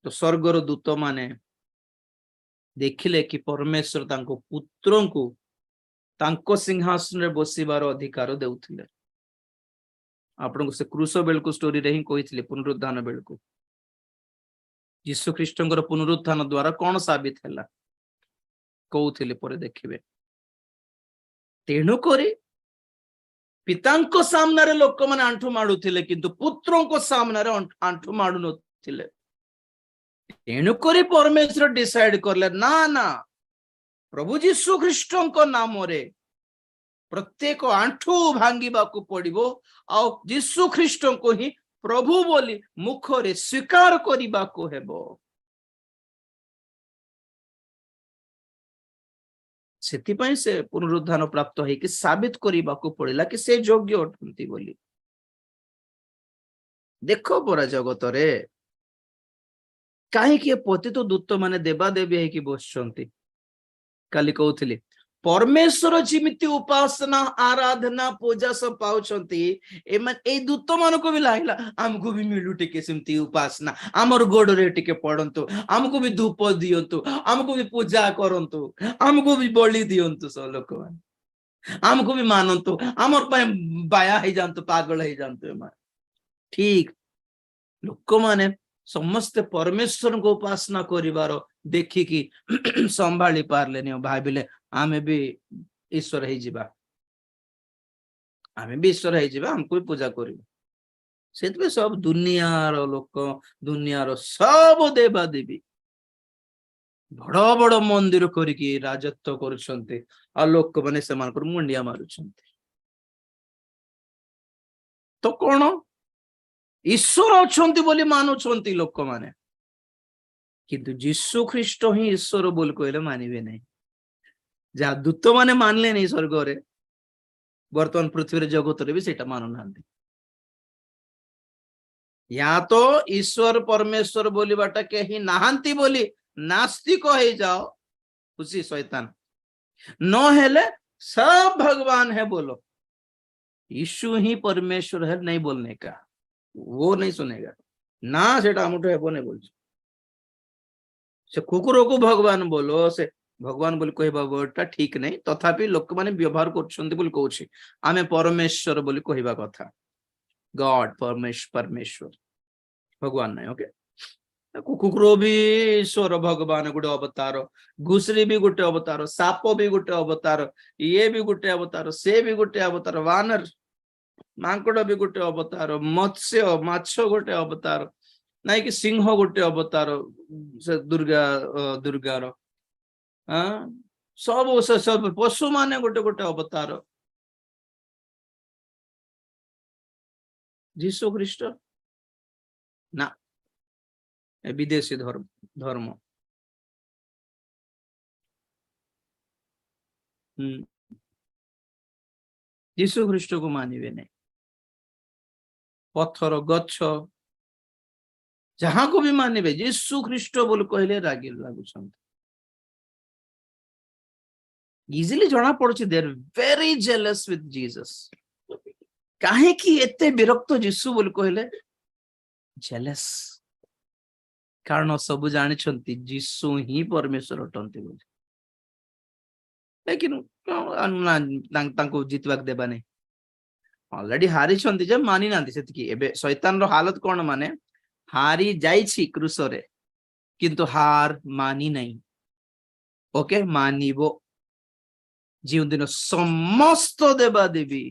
ତ ସ୍ୱର୍ଗର ଦୂତ ମାନେ ଦେଖିଲେ କି ପରମେଶ୍ୱର ତାଙ୍କ ପୁତ୍ରଙ୍କୁ ତାଙ୍କ ସିଂହାସନରେ ବସିବାର ଅଧିକାର ଦେଉଥିଲେ। ଆପଣଙ୍କୁ ସେ କ୍ରୁଶ ବେଳକୁ ଷ୍ଟୋରିରେ ହିଁ କହିଥିଲେ, ପୁନରୁତ୍ଥାନ ବେଳକୁ ଯୀଶୁ ଖ୍ରୀଷ୍ଟଙ୍କର ପୁନରୁତ୍ଥାନ ଦ୍ଵାରା କଣ ସାବିତ ହେଲା କହୁଥିଲେ, ପରେ ଦେଖିବେ। ତେଣୁକରି ପିତାଙ୍କ ସାମ୍ନାରେ ଲୋକମାନେ ଆଣ୍ଠୁ ମାଡୁଥିଲେ, କିନ୍ତୁ ପୁତ୍ରଙ୍କ ସାମ୍ନାରେ ଆଣ୍ଠୁ ମାଡୁ ନଥିଲେ। ତେଣୁକରି ପରମେଶ୍ୱର ଡିସାଇଡ କଲେ, ନା ନା, ପ୍ରଭୁ ଯୀଶୁ ଖ୍ରୀଷ୍ଟଙ୍କ ନାମରେ ପ୍ରତ୍ୟେକ ଆଣ୍ଠୁ ଭାଙ୍ଗିବାକୁ ପଡିବ ଆଉ ଯୀଶୁ ଖ୍ରୀଷ୍ଟଙ୍କୁ ହିଁ ପ୍ରଭୁ ବୋଲି ମୁଖରେ ସ୍ୱୀକାର କରିବାକୁ ହେବ। ସେଥିପାଇଁ ସେ ପୁନରୁତ୍ଥାନ ପ୍ରାପ୍ତ ହେଇକି ସାବିତ କରିବାକୁ ପଡିଲା କି ସେ ଯୋଗ୍ୟ ଅଟନ୍ତି ବୋଲି। ଦେଖ ପରା, ଜଗତରେ କାହିଁକି ଏ ପତିତ ଦୂତ ମାନେ ଦେବାଦେବୀ ହେଇକି ବସିଛନ୍ତି? କାଲି କହୁଥିଲି, ପରମେଶ୍ୱର ଯେମିତି ଉପାସନା, ଆରାଧନା, ପୂଜା ସବୁ ପାଉଛନ୍ତି, ଏମାନେ ଏଇ ଦୂତ ମାନଙ୍କୁ ବି ଲାଗିଲା, ଆମକୁ ବି ମିଳୁ ଟିକେ ସେମିତି ଉପାସନା, ଆମର ଗୋଡରେ ଟିକେ ପଡନ୍ତୁ, ଆମକୁ ବି ଧୂପ ଦିଅନ୍ତୁ, ଆମକୁ ବି ପୂଜା କରନ୍ତୁ, ଆମକୁ ବି ବଳି ଦିଅନ୍ତୁ, ସବୁ ଲୋକମାନେ ଆମକୁ ବି ମାନନ୍ତୁ, ଆମର ପାଇଁ ବାୟା ହେଇଯାଆନ୍ତୁ, ପାଗଳ ହେଇଯାଆନ୍ତୁ ଏମାନେ। ଠିକ ଲୋକମାନେ ସମସ୍ତେ ପରମେଶ୍ୱରଙ୍କୁ ଉପାସନା କରିବାର ଦେଖିକି ସମ୍ଭାଳି ପାରିଲେନି। ଭାବିଲେ, ଆମେ ବି ଈଶ୍ୱର ହେଇଯିବା, ଆମେ ବି ଈଶ୍ୱର ହେଇଯିବା, ଆମକୁ ବି ପୂଜା କରିବୁ। ସେଥିପାଇଁ ସବୁ ଦୁନିଆର ଲୋକ, ଦୁନିଆର ସବୁ ଦେବାଦେବୀ ବଡ ବଡ ମନ୍ଦିର କରିକି ରାଜତ୍ୱ କରୁଛନ୍ତି ଆଉ ଲୋକମାନେ ସେମାନଙ୍କର ମୁଣ୍ଡିଆ ମାରୁଛନ୍ତି। ତ କଣ ଈଶ୍ୱର ଅଛନ୍ତି ବୋଲି ମାନୁଛନ୍ତି ଲୋକମାନେ, କିନ୍ତୁ ଯୀଶୁ ଖ୍ରୀଷ୍ଟ ହିଁ ଈଶ୍ୱର ବୋଲି କହିଲେ ମାନିବେ ନାହିଁ। ଯାହା ଦୂତ ମାନେ ମାନିଲେନି ସ୍ୱର୍ଗରେ, ବର୍ତ୍ତମାନ ପୃଥିବୀରେ ଜଗତରେ ବି ସେଇଟା ମାନୁନାହାନ୍ତି। ୟା ତ ଈଶ୍ୱର ପରମେଶ୍ୱର ବୋଲିବାଟା କେହି ନାହାନ୍ତି ବୋଲି ନାସ୍ତିକ ହେଇଯାଅ, ଖୁସି ଶୈତାନ, ନହେଲେ सब भगवान है बोलो, यीशु ही परमेश्वर है नहीं बोलने का, वो नहीं सुनेगा ନା। ସେଟା ଆମଠୁ ହେବନି ବୋଲୁଛି। ସେ କୁକୁରକୁ ଭଗବାନ ବୋଲୋ, ସେ ଭଗବାନ ବୋଲି କହିବା ୱାର୍ଡ ଟା ଠିକ ନାହିଁ, ତଥାପି ଲୋକମାନେ ବ୍ୟବହାର କରୁଛନ୍ତି ବୋଲି କହୁଛି। ଆମେ ପରମେଶ୍ୱର ବୋଲି କହିବା କଥା, ଗଡ, ପରମେଶ୍ୱର, ଭଗବାନ ନାହିଁ। ଓକେ, କୁକୁର ବି ଈଶ୍ୱର ଭଗବାନ ଗୋଟେ ଅବତାର, ଘୁଷୁରୀ ବି ଗୋଟେ ଅବତାର, ସାପ ବି ଗୋଟେ ଅବତାର, ଇଏ ବି ଗୋଟେ ଅବତାର, ସେ ବି ଗୋଟେ ଅବତାର, ବାନର ମାଙ୍କଡ ବି ଗୋଟେ ଅବତାର, ମତ୍ସ୍ୟ ମାଛ ଗୋଟେ ଅବତାର, ନାଇଁ କି ସିଂହ ଗୋଟେ ଅବତାର, ସେ ଦୁର୍ଗା ଦୁର୍ଗାର ସବୁ, ସେ ସବୁ ପଶୁ ମାନେ ଗୋଟେ ଗୋଟେ ଅବତାର। ଯୀଶୁ ଖ୍ରୀଷ୍ଟ ନା, ଏ ବିଦେଶୀ ଧର୍ମ। ଯୀଶୁ ଖ୍ରୀଷ୍ଟକୁ ମାନିବେ ନାହିଁ। ପଥର, ଗଛ, ଯାହାକୁ ବି ମାନିବେ, ଯୀଶୁ ଖ୍ରୀଷ୍ଟ ବୋଲି କହିଲେ ରାଗି ଲାଗୁଛନ୍ତି। ଇଜିଲି ଜଣା ପଡୁଛି, they are very jealous with Jesus। କାହିଁକି ଏତେ ବିରକ୍ତ ଯୀଶୁ ବୋଲି କହିଲେ? ଜେଲସ୍, କାରଣ ସବୁ ଜାଣିଛନ୍ତି ଯୀଶୁ ହିଁ ପରମେଶ୍ୱର ଅଟନ୍ତି ବୋଲି। ଲେକିନ ତାଙ୍କୁ ଜିତିବାକୁ ଦେବା ନାହିଁ। ଅଲରେଡି ହାରିଛନ୍ତି ଯେ ମାନି ନାହାନ୍ତି ସେତିକି। ଏବେ ଶୈତାନର ହାଲତ କଣ? ମାନେ ହାରି ଯାଇଛି କ୍ରୁଶରେ, କିନ୍ତୁ ହାର ମାନି ନାହିଁ। ଓକେ, ମାନିବ ଯେଉଁଦିନ ସମସ୍ତ ଦେବାଦେବୀ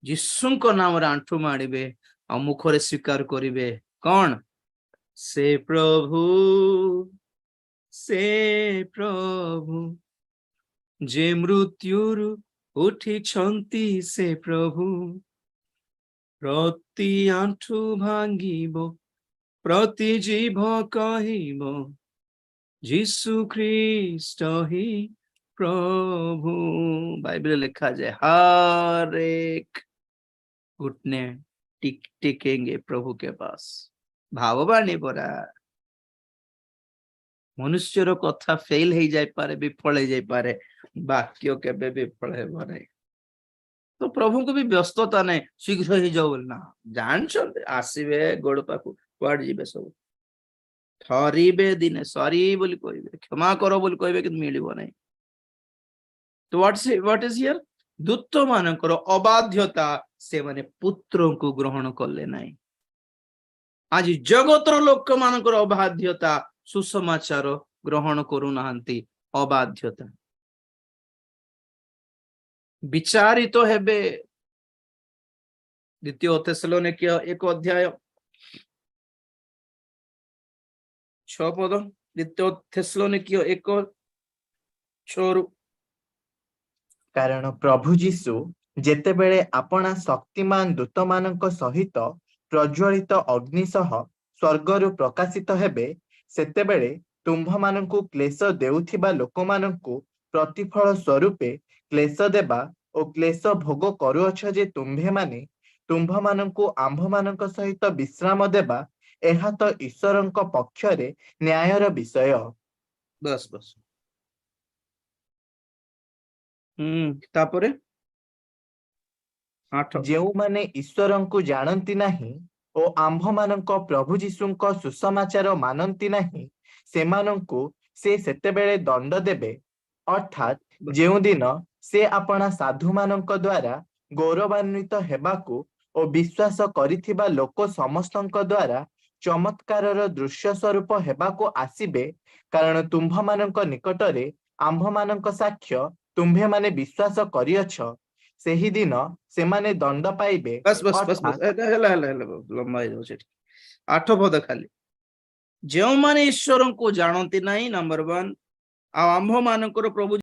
ଯୀଶୁଙ୍କ ନାମରେ ଆଣ୍ଠୁ ମାଡ଼ିବେ ଆଉ ମୁଖରେ ସ୍ୱୀକାର କରିବେ କଣ? ସେ ପ୍ରଭୁ, ସେ ପ୍ରଭୁ, ଯେ ମୃତ୍ୟୁରୁ ଉଠିଛନ୍ତି ସେ ପ୍ରଭୁ। ପ୍ରତି ଆଣ୍ଠୁ ଭାଙ୍ଗିବ, ପ୍ରତି ଜିଭ କହିବ, ଯୀଶୁ ଖ୍ରୀଷ୍ଟ ହିଁ ପ୍ରଭୁ। ବାଇବେଲ ଲେଖା ଯାଏ, हर एक घुटने टिकेंगे प्रभु के पास। ଭାବବାଣୀ ପରା। ମନୁଷ୍ୟର କଥା ଫେଲ ହେଇଯାଇପାରେ, ବିଫଳ ହେଇଯାଇପାରେ, ବାକ୍ୟ କେବେ ବିଫଳ ହେବ ନାହିଁ। ତ ପ୍ରଭୁଙ୍କୁ ବି ବ୍ୟସ୍ତତା ନାହିଁ, ଶୀଘ୍ର ହେଇଯାଉ ବୋଲି। ନା, ଜାଣିଛନ୍ତି ଆସିବେ ଗୋଡ ପାଖକୁ, କୁଆଡେ ଯିବେ ସବୁ। ଥରିବେ ଦିନେ, ସରି ବୋଲି କହିବେ, କ୍ଷମା କର ବୋଲି କହିବେ, କିନ୍ତୁ ମିଳିବ ନାହିଁ। ତ what is here? ଦୂତ ମାନଙ୍କର ଅବାଧ୍ୟତା, ସେମାନେ ପୁତ୍ରଙ୍କୁ ଗ୍ରହଣ କଲେ ନାହିଁ। ଆଜି ଜଗତର ଲୋକମାନଙ୍କର ଅବାଧ୍ୟତା, ସୁସମାଚାର ଗ୍ରହଣ କରୁନାହାନ୍ତି। ଅବାଧ୍ୟତା, ବିଚାରିତ ହେବେ। ଦ୍ୱିତୀୟ ଥେସଲନିକୀୟ 1 ଅଧ୍ୟାୟ 6 ପଦ। ଦ୍ୱିତୀୟ ଥେସଲନିକୀୟ 1:6ରୁ। କାରଣ ପ୍ରଭୁ ଯୀଶୁ ଯେତେବେଳେ ଆପଣା ଶକ୍ତିମାନ ଦୂତମାନଙ୍କ ସହିତ ପ୍ରଜ୍ୱଳିତ ଅଗ୍ନି ସହ ସ୍ୱର୍ଗରୁ ପ୍ରକାଶିତ ହେବେ, ସେତେବେଳେ ତୁମ୍ଭମାନଙ୍କୁ କ୍ଲେଶ ଦେଉଥିବା ଲୋକମାନଙ୍କୁ ପ୍ରତିଫଳ ସ୍ୱରୂପେ କ୍ଲେଶ ଦେବା ଓ କ୍ଲେଶ ଭୋଗ କରୁଅଛ ଯେ ତୁମ୍ଭେମାନେ, ତୁମ୍ଭମାନଙ୍କୁ ଆମ୍ଭମାନଙ୍କ ସହିତ ବିଶ୍ରାମ ଦେବା, ଏହା ତ ଈଶ୍ୱରଙ୍କ ପକ୍ଷରେ ନ୍ୟାୟର ବିଷୟ। Bus bus. ତାପରେ 8। ଯେଉଁମାନେ ଈଶ୍ୱରଙ୍କୁ ଜାଣନ୍ତି ନାହିଁ ଓ ଆମ୍ଭମାନଙ୍କ ପ୍ରଭୁ ଯୀଶୁଙ୍କ ସୁସମାଚାର ମାନନ୍ତି ନାହିଁ, ସେମାନଙ୍କୁ ସେ ସେତେବେଳେ ଦଣ୍ଡ ଦେବେ, ଅର୍ଥାତ୍ ଯେଉଁଦିନ ସେ ଆପଣା ସାଧୁମାନଙ୍କ ଦ୍ୱାରା ଗୌରବାନ୍ୱିତ ହେବାକୁ ଓ ବିଶ୍ୱାସ କରିଥିବା ଲୋକ ସମସ୍ତଙ୍କ ଦ୍ୱାରା ଚମତ୍କାରର ଦୃଶ୍ୟ ସ୍ୱରୂପ ହେବାକୁ ଆସିବେ। କାରଣ ତୁମ୍ଭମାନଙ୍କ ନିକଟରେ ଆମ୍ଭମାନଙ୍କ ସାକ୍ଷ୍ୟ ତୁମ୍ଭେମାନେ ବିଶ୍ୱାସ କରିଅଛ, ସେହି ଦିନ ସେମାନେ ଦଣ୍ଡ ପାଇବେ। Bus bus bus bus. ଅର୍ଥାତ୍ ଏଟା ହେଲା, ହେଲା, ହେଲା, ଲମ୍ବା ହେଇଯାଉଛି ଏଠି। 8 ପଦ ଖାଲି। ଯେଉଁମାନେ ଈଶ୍ୱରଙ୍କୁ ଜାଣନ୍ତି ନାହିଁ, ନମ୍ବର 1, ଆଉ ଆମ୍ଭ ମାନଙ୍କର ପ୍ରଭୁ